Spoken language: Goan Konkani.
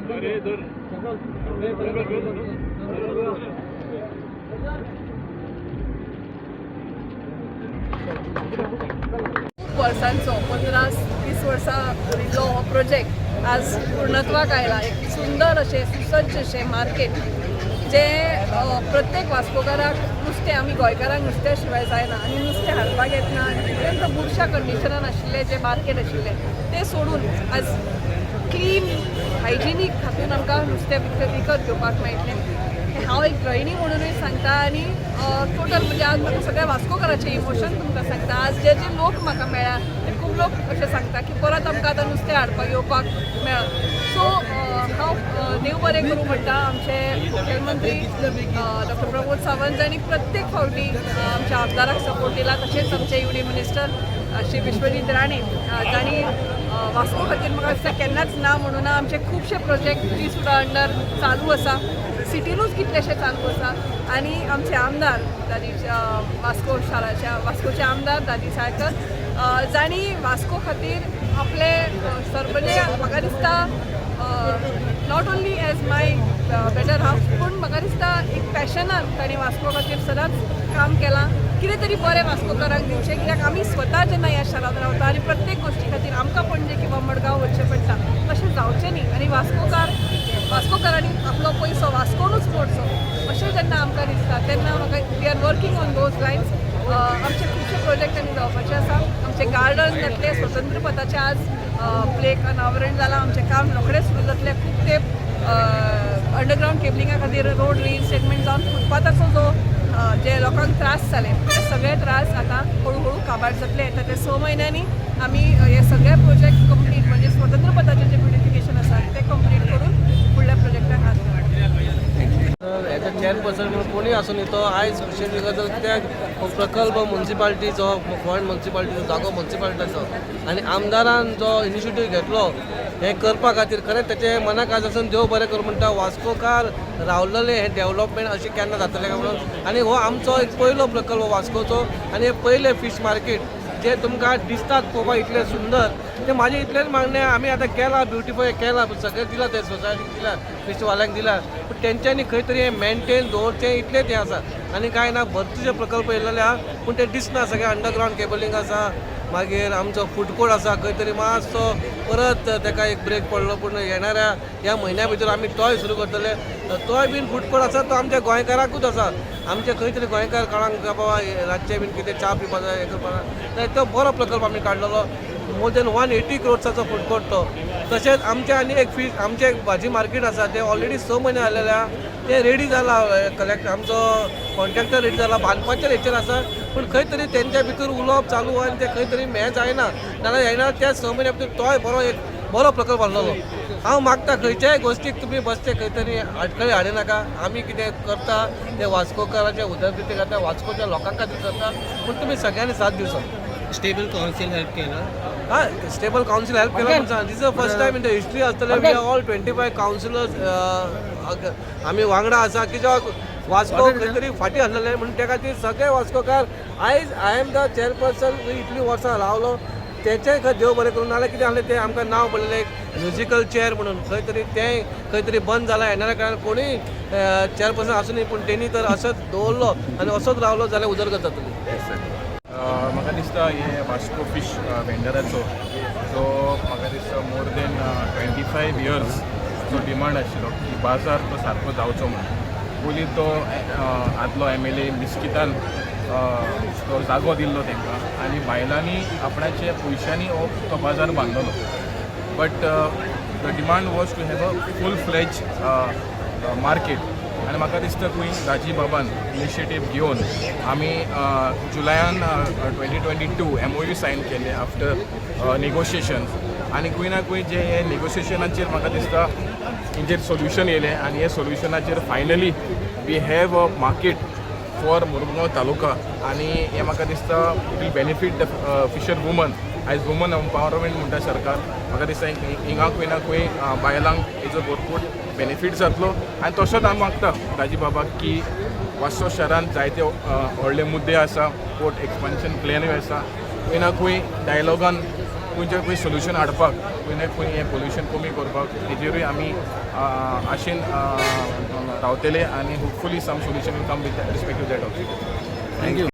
खूप वर्सांचो, 15-20 वर्सां उरिल्लो हो प्रोजेक्ट आज पूर्णत्वाक आयला. एक सुंदर अशें, सुसज्ज अशें मार्केट, जें प्रत्येक वास्कोकाराक नुस्तें, आमी गोंयकारांक नुस्त्या शिवाय जायना आनी नुस्तें हाडपाक येतना आनी अत्यंत बुरशा कंडिशनान आशिल्लें जें मार्केट आशिल्लें, तें सोडून आज क्लीन, हायजिनीक हातून आमकां नुस्तें विकत विकत घेवपाक मेळटलें, हें हांव एक गृहिणी म्हणुनूय सांगता आनी टोटल म्हणजे आज म्हाका सगळ्या वास्कोकाराचें इमोशन तुमकां सांगता. आज जे जे लोक म्हाका मेळ्ळा, ते खूब लोक अशें सांगता की परत आमकां आतां नुस्तें हाडपाक येवपाक मेळत. सो हांव देव बरें करूं म्हणटा आमचे मुखेलमंत्री डॉक्टर प्रमोद सावंत, जांणी प्रत्येक फावटी आमच्या आमदाराक सपोर्ट दिला, तशेंच आमचे युनियन मिनिस्टर श्री विश्वजीत राणे, जांणी वास्को खातीर म्हाका दिसता केन्नाच ना म्हणून. आमचे खुबशे प्रोजेक्ट ती सुद्दां अंडर चालू आसा, सिटीनूच कितलेशे चालू आसा. आनी आमचे आमदार दादी, वास्को शाराचे, वास्कोचे आमदार दादी साळकर, जांणी वास्को खातीर आपले म्हणजे म्हाका दिसता not only as my better half, पूण म्हाका दिसता एक पॅशनान तांणी वास्को खातीर सदांच काम केलां, कितें तरी बरें वास्कोकारांक दिवचें. कित्याक आमी स्वता जेन्ना ह्या शारांत रावता आनी प्रत्येक गोश्टी खातीर आमकां पणजे किंवा मडगांव वचचें पडटा, तशें जावचें न्ही आनी वास्कोकारांनी आपलो पयसो वास्कोनूच मोडचो अशें जेन्ना आमकां दिसता, तेन्ना म्हाका we are working on those lines. आमचे खुबशे प्रोजेक्ट आनी जावपाचे आसा. आमचे गार्डन जातले, स्वतंत्र पथाचें आज प्लेक अनावरण जालां. आमचें काम रोखडेंच सुरू जातलें. खूब तेंप अंडरग्रावंड केबलिंगा खातीर रोड रिइन्स्टेटमेंट जावन फुटपाथाचो जो जे लोकांक त्रास जाले, ते सगळे त्रास आतां हळू हळू काबार जातले. येता ते 6 म्हयन्यांनी आमी हे सगळे प्रोजेक्ट कंप्लीट, म्हणजे स्वतंत्र पथाचें जें ब्युटिफिकेशन आसा तें कंप्लीट करून फुडल्या प्रोजेक्टाक हात घालतले. एज अ चेअरपर्सन म्हणून कोणूय आसूं न्ही, तो आयज खुशेन गजाल, कित्याक हो प्रकल्प मुन्सिपाल्टीचो, फोंड मुन्सिपाल्टीचो जागो मुन्सिपाल्टीचो आनी आमदारान जो इनिशिएटीव घेतलो हें करपा खातीर, खरेंच तेचें मनाक आज आसून देव बरें करूं म्हणटा. वास्कोकार रावलेले हें डेवलपमेंट अशें केन्ना जातलें काय म्हणून. आनी हो आमचो एक पयलो प्रकल्प वास्कोचो आनी हे पयले फीश मार्केट जे तुमकां दिसतात पळोवपाक इतलें सुंदर, ते म्हाजें इतलेंच मागणें. आमी आतां केलां, ब्युटिफाय केलां, सगळें दिलां, ते सोसायटीक दिलां, फिशवाल्यांक दिलां, पूण तेंच्यांनी खंय तरी हें मेनटेन दवरचें, इतलेंच हें आसा आनी कांय ना. भरपूरचे प्रकल्प येयलेले आहा, पूण ते दिसना. सगळें अंडरग्रावंड केबलिंग आसा, मागीर आमचो फूड कोर्ट आसा, खंय तरी मातसो परत तेका एक ब्रेक पडलो, पूण येणाऱ्या ह्या म्हयन्या भितर आमी तोय सुरू करतले. तोय बीन फूड कोर्ट आसा, तो आमच्या गोंयकाराकूच आसा. आमचे खंय तरी गोंयकार कोणाक बाबा रातचे बीन कितें च्या पिवपा जाय, हें करपा जाय, तो बरो प्रकल्प आमी काडलेलो. मोर दॅन 180 क्रोर्साचो फूड कोर्ट तो. तशेंच आमचें आनी एक फीश, आमचें एक भाजी मार्केट आसा, तें ऑलरेडी 6 म्हयने जालेले आहा. तें रेडी जाला, कलेक्ट आमचो कॉन्ट्रॅक्टर रेडी जाला, बांदपाचेर हेचेर आसा, पूण खंय तरी तेंच्या भितर उलोवप चालू आहा आनी तें खंय तरी हें जायना. नाजाल्यार येणार त्या 6 म्हयन्या भितर तोय बरो एक बरो प्रकल्प आहलोलो. हांव मागता, खंयच्याय गोश्टीक तुमी बसचे खंय तरी आडखळी हाडिनाका. आमी कितें करता तें वास्कोकाराच्या उदरगती करता, वास्कोच्या लोकां खातीर करता, पूण तुमी सगळ्यांनी साथ दिवचो. स्टेबल काउन्सिल हेल्प केलं? हा, स्टेबल काउन्सिल हेल्प केला म्हणून this a first time in the history आसतलें. We are all 25 councillors, आमी वांगडा आसा, कित्याक वास्को खंय तरी फाटीं आसलेलें म्हणून त्या खातीर सगळे वास्कोकार. आयज I am the chairperson, इतलीं वर्सां रावलो, तेचेय खंय देव बरें करूं. नाल्यार कितें आहलें तें आमकां नांव पडलेलें एक म्युजिकल चेअर म्हणून, खंय तरी तें खंय तरी बंद जालां. येणाऱ्या काळान कोणूय चेअरपर्सन आसूं न्ही, पूण तेणी तर असोच दवरलो आनी असोच रावलो जाल्यार उदरगत जातली. म्हाका दिसता हे वास्को फिश वेंडराचो जो म्हाका दिसता मोर दॅन 25 इयर्स जो डिमांड आशिल्लो की बाजार तो सारको जावचो म्हणून. पयलीं तो आदलो एमएलए मिस्कितान तो जागो दिल्लो तांकां आनी बायलांनी आपणाचे पयशांनी हो तो बाजार बांदलेलो, but the demand was to have a full fledge market. आनी म्हाका दिसता खंय दाजी बाबान इनिशिएटीव घेवन आमी जुलयान 2022 एमओयू सायन केले आफ्टर नेगोशिएशन. आनी खंय ना खंय जे हे नेगोशिएशनाचेर म्हाका दिसता हेंचेर सोल्युशन येयलें आनी हे सोल्युशनाचेर finally we have a market for Mormugao taluka. आनी हें म्हाका दिसता it will benefit the fisher woman. आयज वुमन एम्पावरमेंट म्हणटा सरकार, म्हाका दिसता हिंगा खंय ना खंय बायलांक हेजो भरपूर बेनिफीट जातलो. आनी तसोच हांव मागता दाजी बाबाक की वास्को शहरांत जायते व्हडले मुद्दे आसा, पोर्ट एक्सपान्शन प्लॅनूय आसा, खंय ना खंय डायलॉगान खंयचे खंय सोल्युशन हाडपाक, खंय ना खंय हें पोल्युशन कमी करपाक, हेजेरूय आमी आशेन रावतले आनी hopefully some solution will come with respect to that also. Thank you.